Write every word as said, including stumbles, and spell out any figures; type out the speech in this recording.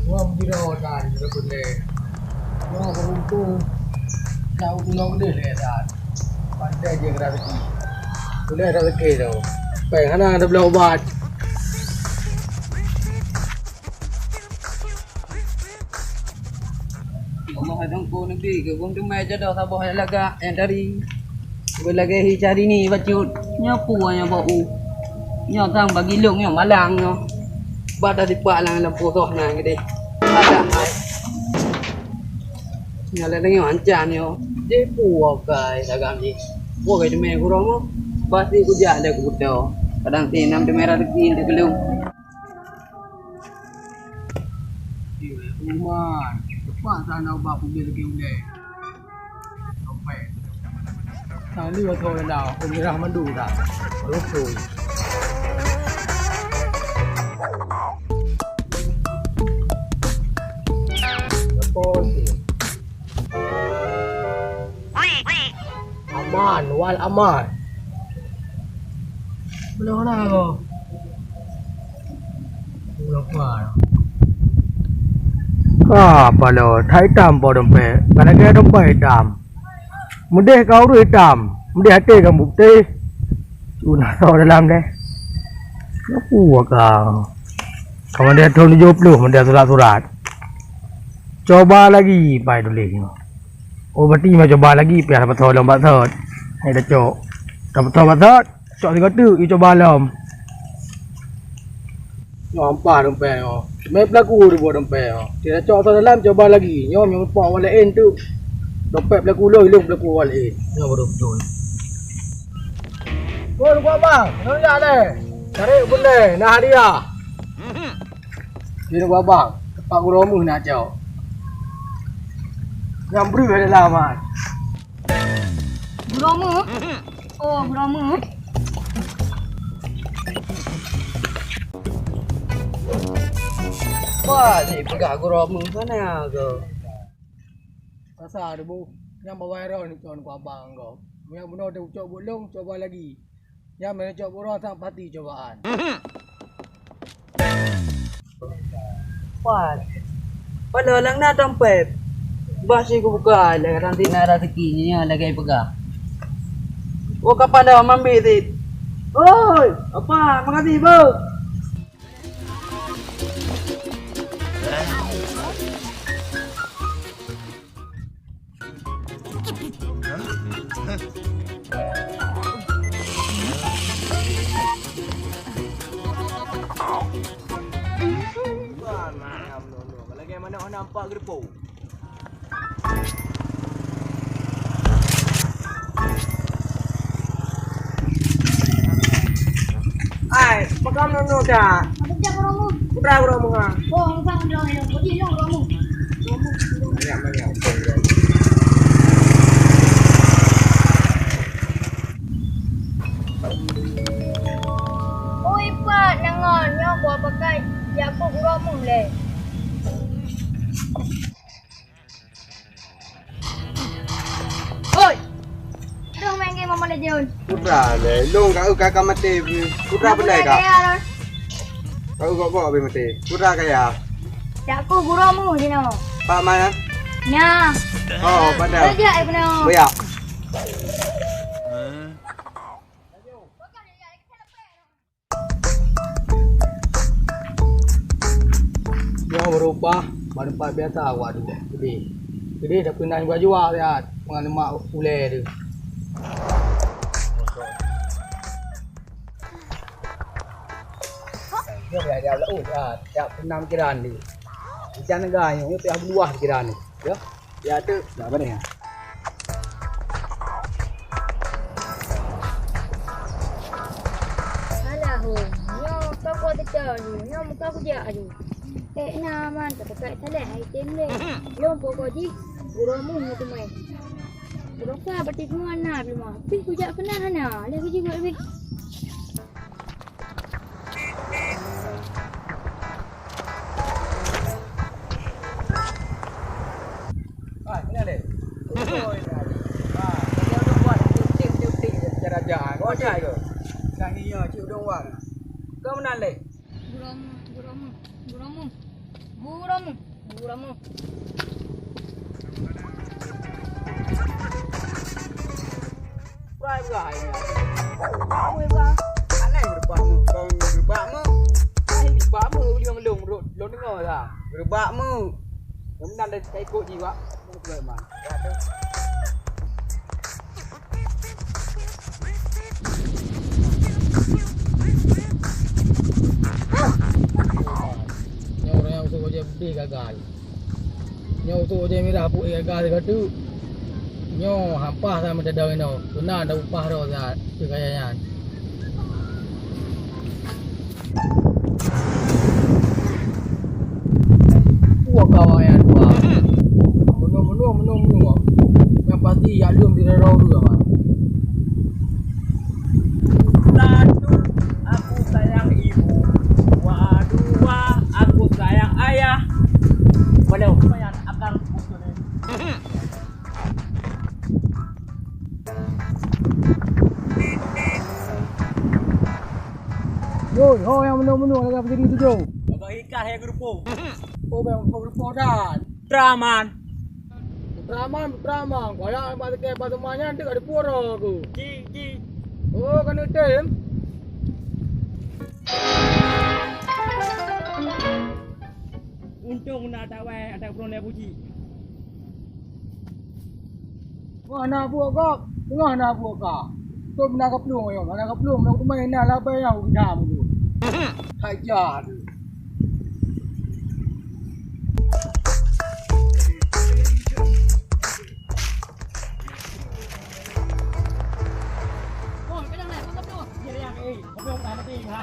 Wah, gila, Dan, gila bener. Wah, beruntung. Kau pulang deh, Dan. Pandai je rezeki. Boleh rezeki tu. Peng, hana ada beli ubat. Allah, hai Teungku Nabi, geubeueng teumai jodoh saboh nyang lagak, nyang tari. Beulagèe hi cari ni bacut. Nyoe peue nyoe bak u? Nyoe sang bagi lôn nyoe malang nyoe. Bak tasipak lam lampôh soh na keudeh. Ada hai. Nyoe lagèe nyoe ancan nyoe. Jipeue kai dagang jih. Peue kai teumai gurong nyoe? Pasti kujak lé keu Buto. Kadang si nam teumai raseuki lé keu lôn. Iman, teupaksa na ubak pubé lagèe ulèe. Dompet. Tali atau enda, pemirah mandu dah. Rukui. Lepas ni. Aman, wal aman. Belum na ko. Belum kuat. Ka paloe, that itam po dompet. Ka lagèe dompet itam. Meudeh ka ureueng itam. Meudeh até ka bukti. Cuma tho dalam deh. Nyapu ka. Ka meudeh thôn tujoh ploh, meudeh surat-surat. Cuba lagi pai tuléh nyoe. Oh, berarti meucoba lagi, pih tapeutoe lom bak sot. Hai tacok. Tapeutoe bak sot, cok sigoe teuk, yu coba lom. Nyoe ampa dompet nyoe. Mé pelaku dibuat dompet nyoe. Tacok sot dalam, coba lagi. Nyoe, nyoe pok awak laén tu. Dompet pelaku lôn, ilôn pelaku awak laén. Nyoe baru beutôi. Kon kuat bang, nyoe jak lé. Cari bendé, nah hadiah. Kira babang, tepak gurome nak cok. Nyang breuh adalah aman. Gurome? Oh, gurome. Wah, ni peugah gurome mana tu? Rasa ada bu, nyang bawa error ni tuan ku abang kau. Yang benar dia ucok buat long, coba lagi. Nyan meunyoe cok buroe sang pati cobaan. Pat. Padahai lam na dompet. Bah si kubuka lé, kadang ti na raseuki nyoe lagèe peugah. Oh, ka padahai mambit sit. Oi, apa? Makasih, Bang. Lagèe manok hana nampak geureupo. Ai, pakon nyoe ka? Putra gurome ha. Oh, bukan gurome, jadi long gurome. Banyak, banyak. Oi, Pat, nangol nyoe buah pakai jak keu gurome lé. Oi! Aduh, main game Mobile Legend. Putra le, long ka ka maté. Putra bendai ka. Kau gok-gok habis maté. Putra kaya. Jak keu gurome jinoe. Pak mana? Nya. Oh, pada. Kerja ai kena. Boya. Nyoe beurubah bak teumpat biasa awak dudek. Jadi, jadi dah pernah jua-jua lihat pengen lemak ulèe tu. Nyoe ya, ya, oh, ya, ya pernah pikiran ni. Macam negara ni, nyoe payah beuluah pikiran ni. Ya. Ya tu, dah apa ni? Alah, hoi. Nyoe ka kuat teuka nyoe. Nyoe muka kujak aju. Eh, na man, tak pakai salah item le. Lom pokok jih, gurome nyoe teumai. Gurome ka berarti semua na belum. Tapi kujak kena hana. Leh kujak buat lebih. Ah, meunan lé. Oh, ini. Ah, jadi orang buat titik-titik cara aja. Kau aja ke? Dah ni ya, cik orang buat. Kau meunan lé. Gurome, gurome. Guramu, guramu, guramu. Wah, wah, wah. Aneh geureupak mu, kong geureupak mu. Ai, geureupak mu, ulieng lôn, lôn deungoe lah. Geureupak mu. Nyang meunan dari ka ikot jiwak. Nyoe ureueng nyang usôk bajèe putéh gagai. Nyoe usôk bajèe mirah pue gagai sigoe teuk. Nyoe hampah sa meudadong inoe. Tuna dak upah roh sa keu kaya nyan. Dua kawan yang dua. Menung, menung, menung, menung. Yang pasti, ya, lom di rau dua, Mak. Satu, aku sayang ibu. Dua, aku sayang ayah. Boleh, lumayan, akan putus ni. Woi, ho nyang meunoe-meunoe lagèe peujadi tujoh. Abang ikan hai geurupok. Oh, bang, geurupok dan. Draman. Draman, draman. Kaya bak seumanya nyan dek ada pura aku. Ji, ji. Oh, kena tem. Untông na tawai ata peurunoe puji. Teungoh na buet gob, teungoh na buet ka. Tôm na kaplueng ayong, na kaplueng, na teumai na labai nyang geutam tu. Hai jah tu. Oh, kadang naik, mantap tu. Dia yang, eh, kaplueng dah mati, ha.